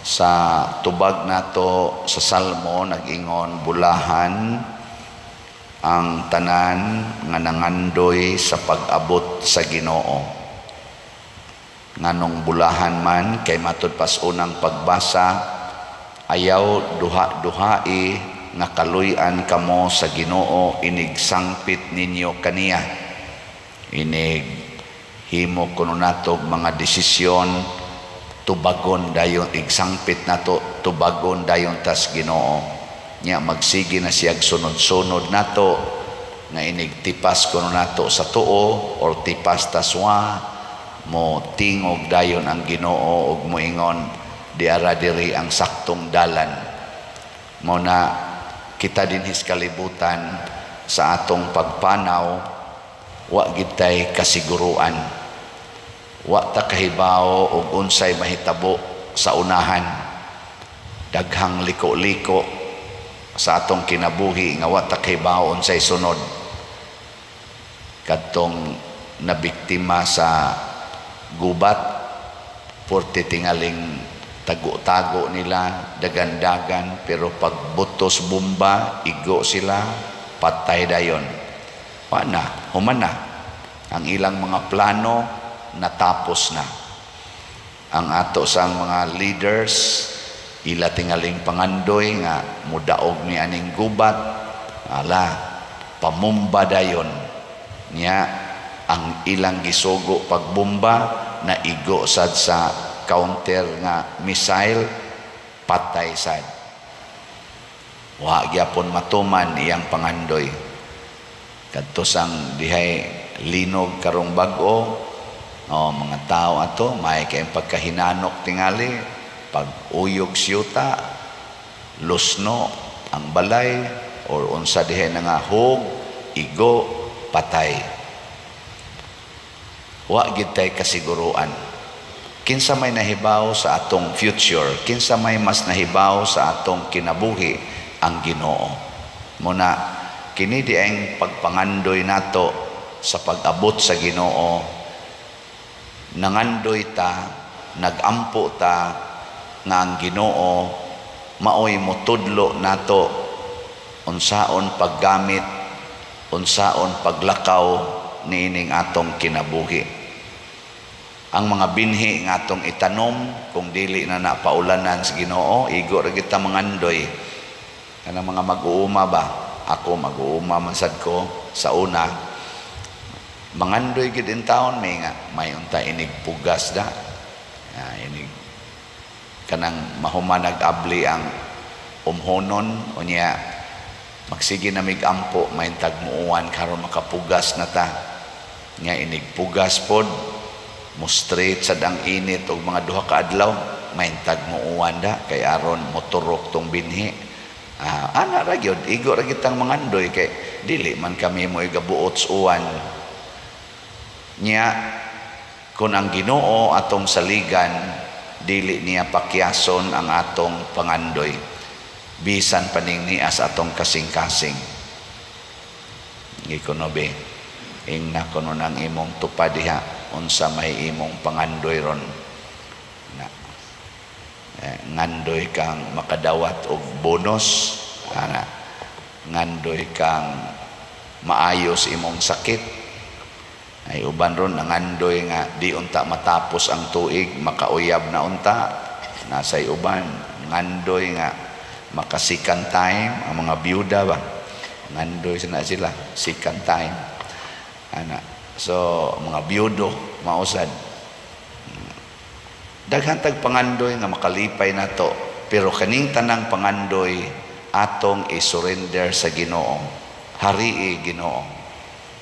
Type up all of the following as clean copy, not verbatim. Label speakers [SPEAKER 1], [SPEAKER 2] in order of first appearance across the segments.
[SPEAKER 1] Sa tubag nato sa Salmo, nag-ingon, "Bulahan ang tanan nga nangandoy sa pag-abot sa Ginoo." Nganong bulahan man? Kay matud pas unang pagbasa, ayaw duha-duhai nga kaluy-an kamo sa Ginoo inig sangpit ninyo kaniya. Inig himo kuno nato mga desisyon, tubagon dayon, igsangpit nato, tubagon dayon tas Ginoo nya, magsige na siyag sunod-sunod nato nga inig tipas kuno nato sa tuo or tipas taswa, mo tingog dayon ang Ginoo ug moingon, "Diara diri ang saktong dalan." Mo na kita dinhis kalibutan, sa atong pagpanaw, wa gid tay kasiguruan, wa ta kahibaw og unsay mahitabo sa unahan. Daghang liko-liko sa atong kinabuhi nga wa ta kahibaw unsay sunod. Kadtong nabiktima sa gubat, porte tingaling tago-tago nila, dagandagan, pero pag butos bomba, igo sila, patay dayon. Wa na, human na ang ilang mga plano, natapos na. Ang ato sang mga leaders, ila tingaling pangandoy nga mudaog ni aning gubat, ala, pamumba dayon niya. Ang ilang gisugo pagbomba, na igo sad sa counter nga missile, patay sad. Wa gyapon matuman iyang pangandoy. Kadto sang dihay linog karong bag-o, oh, mga tao ato may kay pagkahinanok, tingali pag uyog siyuta, lusno ang balay or unsa dihay na nga hog, igo, patay. Wa gid tay kasiguruan. Kinsa may nahibaw sa atong future? Kinsa may mas nahibaw sa atong kinabuhi? Ang Ginoo. Muna kini di ang pagpangandoy nato sa pag-abot sa Ginoo. Nangandoy ta, nagampo ta nga ang Ginoo maoy motudlo nato unsaon paggamit, unsaon paglakaw niining atong kinabuhi. Ang mga binhi nga atong itanom, kung dili na napaulanan sa Ginoo, igo ra kita mangandoy. Kanang mga mag-uuma ba, ako mag-uuma man sad ko sa una, mangandoy gid in taon may nga may unta inig pugas da. Ah, inig kanang mahuman nag-abli ang umhonon, unya magsige na mig ampo, may tagmuuan karon makapugas na ta. Nga inig pugas pod, mo straight sad ang init og mga 2 ka adlaw, maintag muuan da kay aron moturok tong binhi. Ah, ana ra gyud, igo ra kitang mangandoy kay dili man kami mo igabuot sa uwan. Nya kung ang Ginoo atong saligan, dili niya pakyason ang atong pangandoy bisan paning nias atong kasing-kasing. Gikuno be, ingna kuno nang imong tupad diha, unsa may imong pangandoy ron na, eh, ngandoy kang makadawat og bonus ana, ngandoy kang maayos imong sakit, ay uban ron nangandoy nga di unta matapos ang tuig, makauyab na unta. Nasay uban ngandoy nga maka second time. Ang mga byuda ba, ngandoy na sila second time ana. So mga byudo mausad, daghan tag pangandoy nga makalipay nato, pero kaning tanang pangandoy atong i-surrender sa Ginoo. Harii, Ginoo.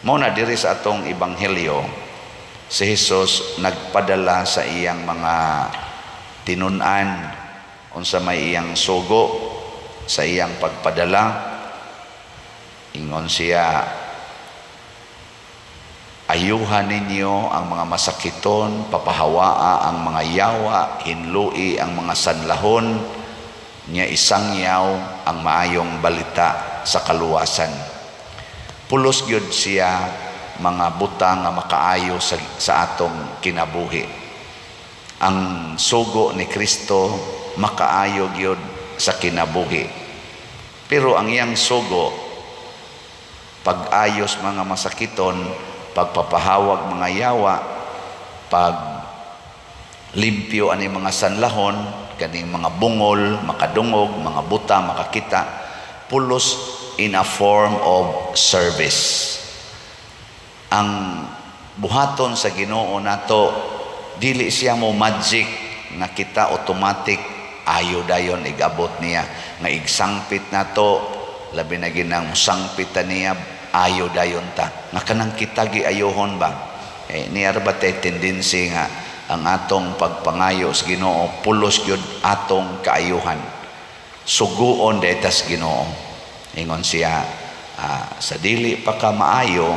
[SPEAKER 1] Mao na diri sa atong ebanghelyo, si Jesus nagpadala sa iyang mga tinun-an. Unsa may iyang sugo sa iyang pagpadala? Ingon siya, "Ayuhan ninyo ang mga masakiton, papahawaa ang mga yawa, hinlui ang mga sanlahon, nya isangyaw ang maayong balita sa kaluwasan." Pulos gyud siya mga butang nga makaayo sa atong kinabuhi. Ang sugo ni Kristo makaayo gyud sa kinabuhi. Pero ang iyang sugo, pag-ayos mga masakiton, pagpapahawag mga yawa, pag limpyo ani mga sanlahon, kaning mga bungol, makadungog, mga buta, makakita, pulos in a form of service. Ang buhaton sa Ginoo nato, dili siya mo magic nga kita automatic ayo dayon igabot niya nga igsangpit nato, labi na ginang sangpit ta niya, ayo dayon ta nga kanang kita giayohon ba. Eh, niya ba tay tendency nga ang atong pagpangayo sa Ginoo pulos gyud atong kaayuhan? Suguon tas Ginoo. Ingon siya, sa dili pa ka maayo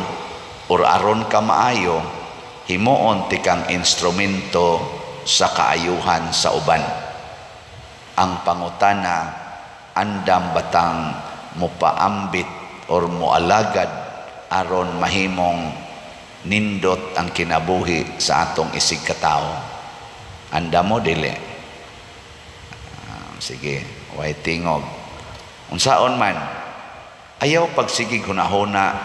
[SPEAKER 1] or aron ka maayo, himuon tikang instrumento sa kaayuhan sa uban. Ang pangutana, andam batang mupaambit or mualagad aron mahimong nindot ang kinabuhi sa atong isig katao? Andam mo, dili? Sige, way tingog. Unsaon man, ayaw pagsigig hunahuna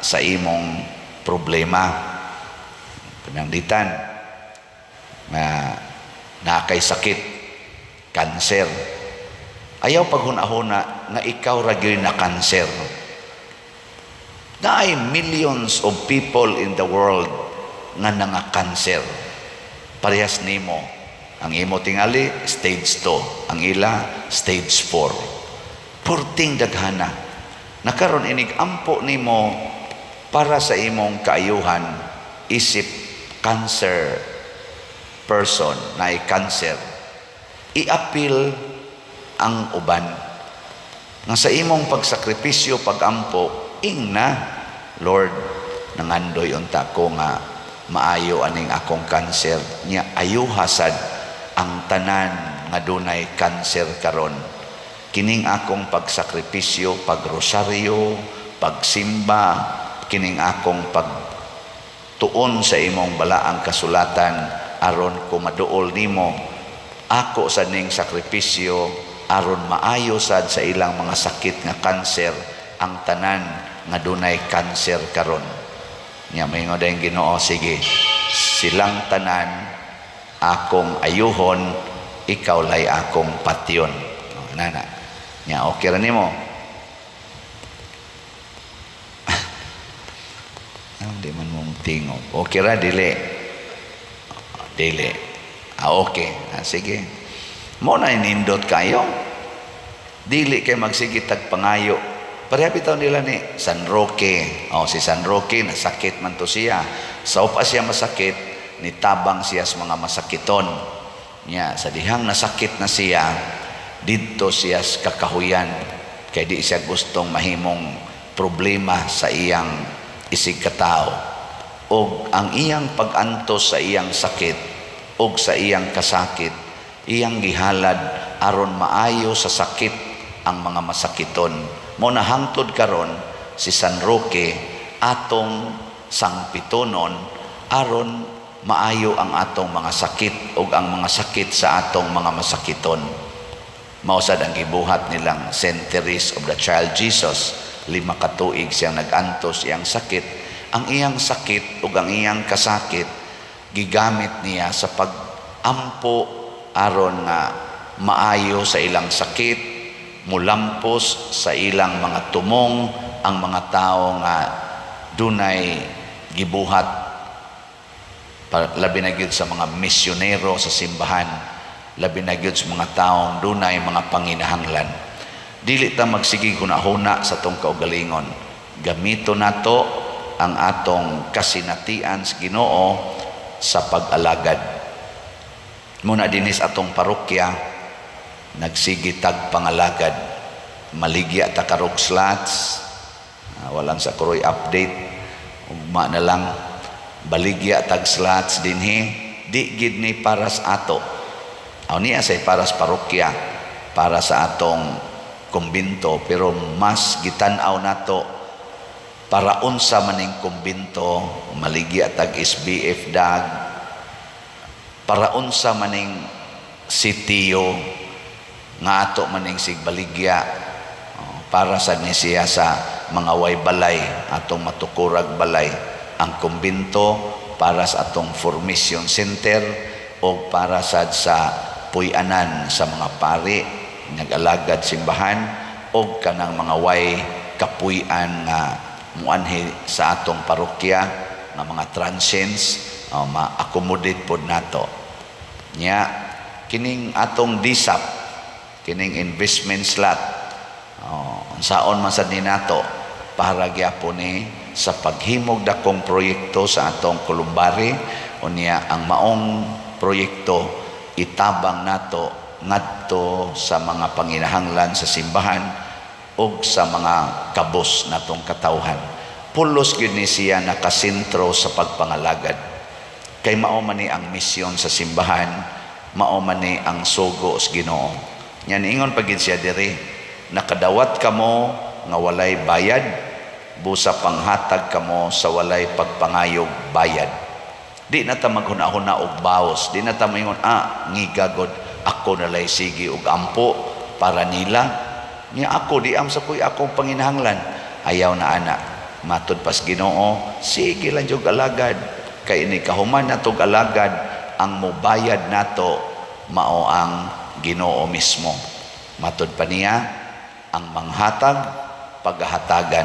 [SPEAKER 1] sa imong problema. Pananglitan nga nakay sakit, kanser. Ayaw paghunahuna nga ikaw ra gyud na kanser. Naay millions of people in the world nga nanga-kanser. Parehas nimo. Ang imo tingali stage 2, ang ila stage 4. Purting daghana. Nakaron inig ampo nimo para sa imong kaayuhan isip cancer person na cancer, iapil ang uban nga sa imong pagsakripisyo, pagampo, ingna, "Lord, nangandoy unta ko nga maayo aning akong cancer nya ayuha sad ang tanan nga dunay cancer karon. Kining akong pagsakripisyo, pagrosaryo, pagsimba, kining akong pagtuon sa imong balaang kasulatan aron ko maduol nimo, ako sa ning sakripisyo aron maayo sad sa ilang mga sakit nga kanser ang tanan nga dunay kanser karon." Nya maingon dayon Ginoo, "Sige, silang tanan akong ayuhon, ikaw lay akong patyon." Oh, nana nya, okay ra nimo? Di man mong tingog. Okay ra, dili? Dili. Ah, okay. Ah, sige. Mo na nindot kayo. Dili kay magsige tag pangayo. Pareha bitaw nila ni San Roque. Oh, si San Roque nasakit man to siya. Sa pa siya masakit, nitabang siya sa mga masakiton. Nya, sa dihang nasakit na siya, didto siya sa kakahuyan kay di siya gustong mahimong problema sa iyang isig katao. Og ang iyang pag-antos sa iyang sakit og sa iyang kasakit, iyang gihalad aron maayo sa sakit ang mga masakiton. Mo na hangtod karon si San Roque atong sangpitonon aron maayo ang atong mga sakit ug ang mga sakit sa atong mga masakiton. Mao sad ang gibuhat nilang Saint Therese of the Child Jesus. 5 ka tuig siyang nag-antos iyang sakit. Ang iyang sakit ug ang iyang kasakit gigamit niya sa pag-ampo aron nga maayo sa ilang sakit, mulampos sa ilang mga tumong ang mga tao nga dunay gibuhat, labi na gyud sa mga misyonero sa simbahan, labi na gyud sa mga taong dunay mga panginahanglan. Dili ta magsige hunahuna sa atong kaugalingon. Gamito nato ang atong kasinatian sa Ginoo sa pag-alagad. Muna dinis atong parokya nagsige tag pangalagad, maligya ta karog slots. Walang sa kuroy update, ugma na lang. Baligya tag slots dinhi. Di gid ni para sa ato. Aw niya say para sa parokya, para sa atong kumbinto, pero mas gitan-aw nato para unsa maning kumbinto. Maligya tag SBF dag Para unsa maning sitio nga ato maning sigbaligya? Oh, para sa ni siya sa mga way balay, atong matukurag balay. Ang kumbento para sa atong formation center o para sad sa puy-anan sa mga pari nag-alagad simbahan o kanang mga way kapuy-an nga muanhi sa atong parokya nga mga transients, oh, ma-accommodate pod nato. Nya kining atong DSAP, kining investment slot, oh, unsaon man sad ni nato, para gyapon ni sa paghimog dakong proyekto sa atong columbary. Unya ang maong proyekto itabang nato ngadto sa mga panginahanglan sa simbahan ug sa mga kabos natong katawhan. Pulos gyud ni siya nakasentro sa pagpangalagad kay mao man ni ang misyon sa simbahan, mao man ni ang sugo sa Ginoo. Nya niingon pa gid siya diri, "Nakadawat kamo nga walay bayad, busa panghatag kamo sa walay pagpangayog bayad." Di na ta maghuna-huna og baos, di na ta moingon, "Ah, ngigagod ako nalay sige og ampo para nila nya ako di am sa koy akong panginahanglan." Ayaw na ana. Matud pas Ginoo, sige lang jud alagad kay ini kahuman natog alagad, ang mobayad nato mao ang Ginoo mismo. Matud pa niya, ang manghatag paghatagan,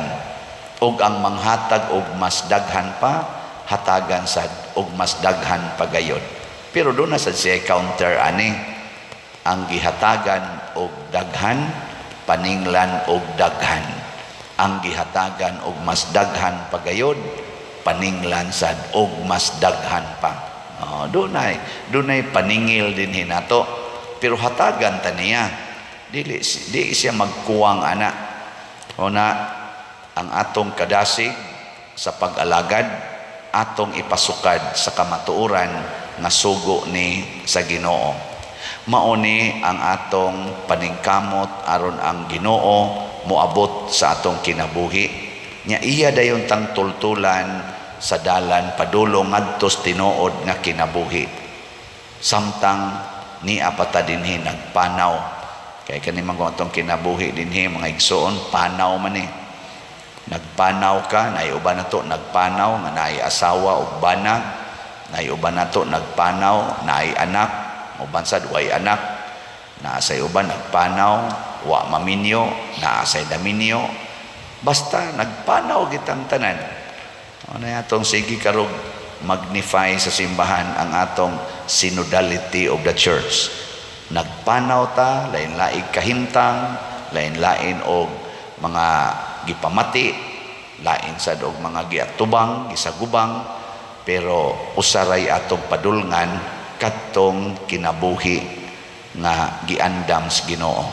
[SPEAKER 1] ug ang manghatag og mas daghan pa, hatagan sad og mas daghan pagayon. Pero doon na sad siya counter ani: ang gihatagan og daghan, paninglan og daghan, ang gihatagan og mas daghan pagayon, paninglan sad og mas daghan pa. Oh, dunay paningil din hinato, pero hatagan ta niya, dili di siya magkuwang ana. O na ang atong kadasig sa pag-alagad, atong ipasukad sa kamatuoran nga sugo ni sa Ginoo. Mao ni ang atong paningkamot aron ang Ginoo moabot sa atong kinabuhi. Nya iya dayon tang tultulan sa dalan padulong ngadto sa tinuod nga kinabuhi. Samtang nia pa ta dinhi nagpanaw, kay kani man atong kinabuhi dinhi, mga igsoon, panaw man ni. Nagpanaw ka, naay uban nato nagpanaw nga naay asawa ug bana, naay uban nato nagpanaw naay anak, uban sad way anak, naa say uban nagpanaw wa maminyo, naa say naminyo. Basta nagpanaw kitang tanan. Ano atong sige karog magnify sa simbahan ang atong synodality of the church. Nagpanaw ta, lain-laing kahimtang, lain-lain og mga gipamati, lain sad og mga giatubang, gisagubang, pero usaray atong padulngan, kadtong kinabuhi nga giandam sa Ginoo.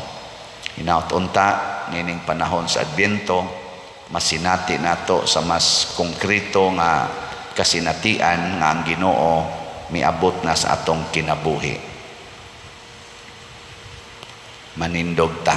[SPEAKER 1] Hinaut unta nining panahon sa Adbyento masinati nato sa mas konkreto nga kasinatian nga ang Ginoo miabot na sa atong kinabuhi. Manindog ta.